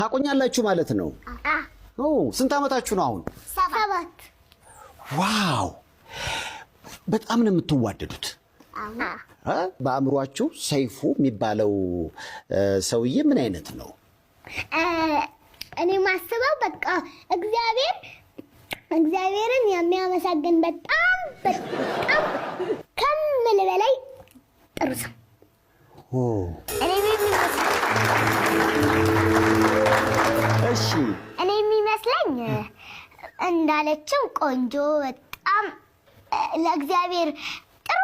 ታቆኛላችሁ ማለት ነው። ስንት ዓመታችሁ ነው አሁን? 7። Wow፣ በጣም ነው የምትዋደዱት። በአእምሯችሁ ሰይፉ የሚባለው ሰውዬ ምን አይነት ነው? እኔ ማስበው በቃ እግዚአብሔርን የሚያመሰግን በጣም በጣም ከምል በላይ ጥሩ ሰው። እሺ፣ እኔ የሚመስለኝ እንዳለችው ቆንጆ፣ በጣም ለእግዚአብሔር ጥሩ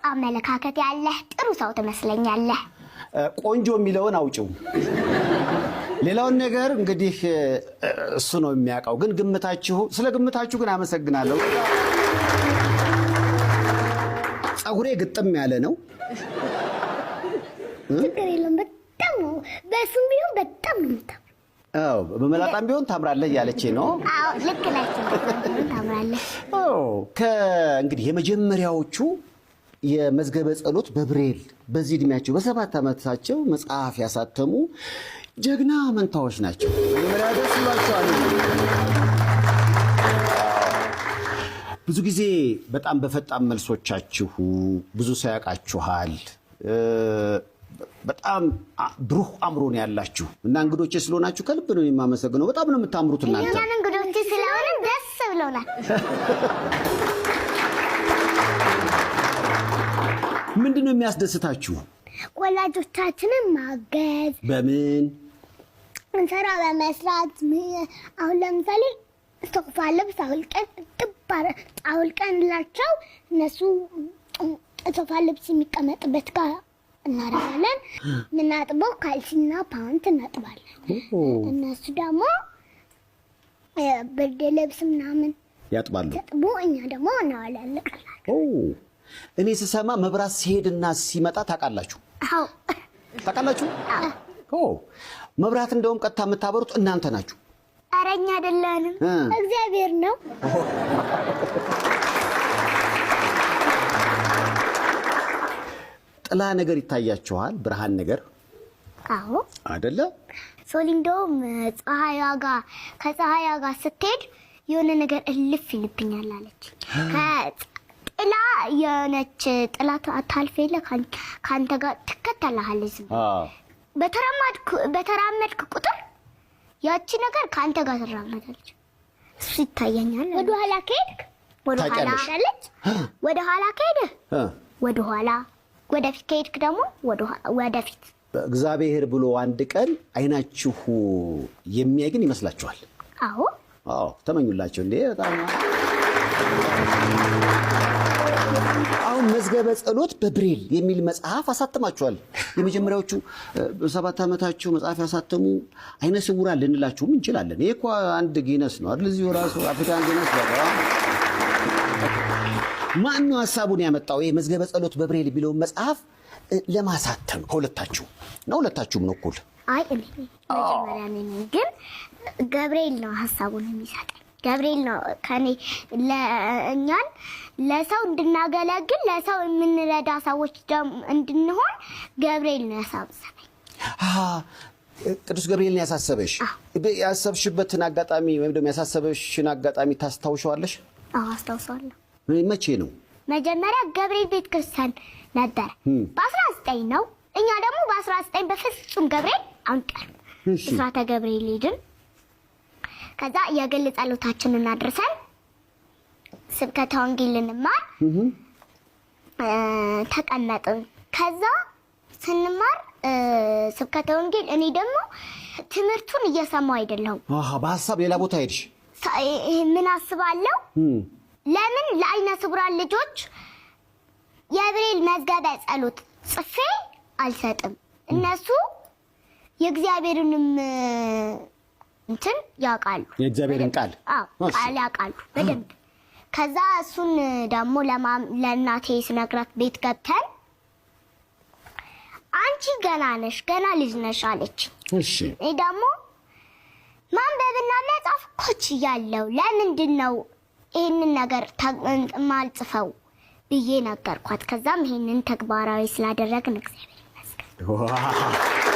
አመለካከት ያለህ ጥሩ ሰው ትመስለኛለህ። ቆንጆ የሚለውን አውጪው። ሌላውን ነገር እንግዲህ እሱ ነው የሚያውቀው። ግን ግምታችሁ፣ ስለ ግምታችሁ ግን አመሰግናለሁ። ፀጉሬ ግጥም ያለ ነው። ችግር የለም። በጣም ነው፣ በእሱም ቢሆን በጣም ነው የምታምረው። አዎ፣ በመላጣም ቢሆን ታምራለህ እያለች ነው። አዎ፣ ልክ ነች። ታምራለህ። አዎ፣ ከእንግዲህ የመጀመሪያዎቹ የመዝገበ ጸሎት በብሬል በዚህ እድሜያቸው በ7 ዓመታቸው መጽሐፍ ያሳተሙ ጀግና መንታዎች ናቸው። መጀመሪያ ደስ ይሏቸዋል። ብዙ ጊዜ በጣም በፈጣን መልሶቻችሁ ብዙ ሰው ያውቃችኋል። በጣም ብሩህ አእምሮ ነው ያላችሁ እና እንግዶቼ ስለሆናችሁ ከልብ ነው የማመሰግነው። በጣም ነው የምታምሩት እናንተ። እኛን እንግዶቼ ስለሆንን ደስ ብሎናል። ምንድን ነው የሚያስደስታችሁ? ወላጆቻችንን ማገዝ። በምን? እንሰራ በመስራት። አሁን ለምሳሌ ሶፋ ልብስ አውልቀን ጥባር አውልቀንላቸው እነሱ ሶፋ ልብስ የሚቀመጥበት ጋር እናደርጋለን። የምናጥበው ካልሲና ፓንት እናጥባለን። እነሱ ደግሞ ብርድ ልብስ ምናምን ያጥባሉ። ሲያጥቡ እኛ ደግሞ እናወላልቃለን። እኔ ስሰማ መብራት ሲሄድና ሲመጣ ታውቃላችሁ? አዎ። ታውቃላችሁ? አዎ። መብራት እንደውም ቀጥታ የምታበሩት እናንተ ናችሁ። ኧረ እኛ አይደለንም፣ እግዚአብሔር ነው። ጥላ ነገር ይታያችኋል? ብርሃን ነገር? አዎ። አይደለ? ሶሊ እንደውም ከፀሐይዋ ጋር ስትሄድ የሆነ ነገር እልፍ ይልብኛል አለች። ከጥላ የሆነች ጥላ ታልፍ የለ ካንተ ጋር ትከተልሃለች። ዝም በተራመድክ ቁጥር ያቺ ነገር ካንተ ጋር ትራመዳለች። እሱ ይታየኛል። ወደ ኋላ ከሄድክ ወደ ኋላ ታውቂያለሽ? አለች። ወደ ኋላ ከሄድህ ወደ ኋላ፣ ወደፊት ከሄድክ ደግሞ ወደፊት። እግዚአብሔር ብሎ አንድ ቀን አይናችሁ የሚያይ ግን ይመስላችኋል? አዎ። አዎ፣ ተመኙላቸው እንዴ። በጣም አሁን መዝገበ ጸሎት በብሬል የሚል መጽሐፍ አሳትማችኋል። የመጀመሪያዎቹ በ7 ዓመታችሁ መጽሐፍ ያሳተሙ አይነ ስውራን ልንላችሁም እንችላለን። ይሄ እኮ አንድ ጊነስ ነው አይደል? እዚሁ ራሱ አፍሪካን ጊነስ ነው። ማን ነው ሐሳቡን ያመጣው? ይሄ መዝገበ ጸሎት በብሬል የሚለውን መጽሐፍ ለማሳተም ከሁለታችሁ ነው? ሁለታችሁም ነው እኩል? አይ፣ እኔ መጀመሪያ እኔ ነኝ፣ ግን ገብርኤል ነው ሐሳቡን የሚሰጠኝ። ገብርኤል ነው ከኔ ለእኛን ለሰው እንድናገለግል ለሰው የምንረዳ ሰዎች ደግሞ እንድንሆን ገብርኤል ነው ያሳሰበኝ። ቅዱስ ገብርኤል ነው ያሳሰበሽ? አዎ። ያሰብሽበትን አጋጣሚ ወይም ደግሞ ያሳሰበሽን አጋጣሚ ታስታውሻለሽ? አዎ፣ አስታውሳለሁ። መቼ ነው? መጀመሪያ ገብርኤል ቤተክርስቲያን ነበር። በ19 ነው። እኛ ደግሞ በ19 በፍጹም ገብርኤል አንቀርም። ብስራተ ገብርኤል ሄድን። ከዛ የግል ጸሎታችንን አድርሰን ስብከተ ወንጌል ልንማር ተቀመጥን። ከዛ ስንማር ስብከተ ወንጌል እኔ ደግሞ ትምህርቱን እየሰማሁ አይደለሁም። በሀሳብ ሌላ ቦታ ሄድሽ? ይሄ ምን አስባለሁ? ለምን ለአይነ ስውራን ልጆች የብሬል መዝገበ ጸሎት ጽፌ አልሰጥም? እነሱ የእግዚአብሔርንም እንትን ያውቃሉ። የእግዚአብሔርን ቃል? አዎ፣ ቃል ያውቃሉ በደንብ። ከዛ እሱን ደግሞ ለእናቴ ስነግራት ቤት ገብተን አንቺ ገና ነሽ፣ ገና ልጅ ነሽ አለች። እኔ ደግሞ ማንበብና መጻፍ እኮ ችያለሁ፣ ለምንድን ነው ይሄንን ነገር የማልጽፈው ብዬ ነገርኳት። ከዛም ይሄንን ተግባራዊ ስላደረግን እግዚአብሔር ይመስገን። ዋው!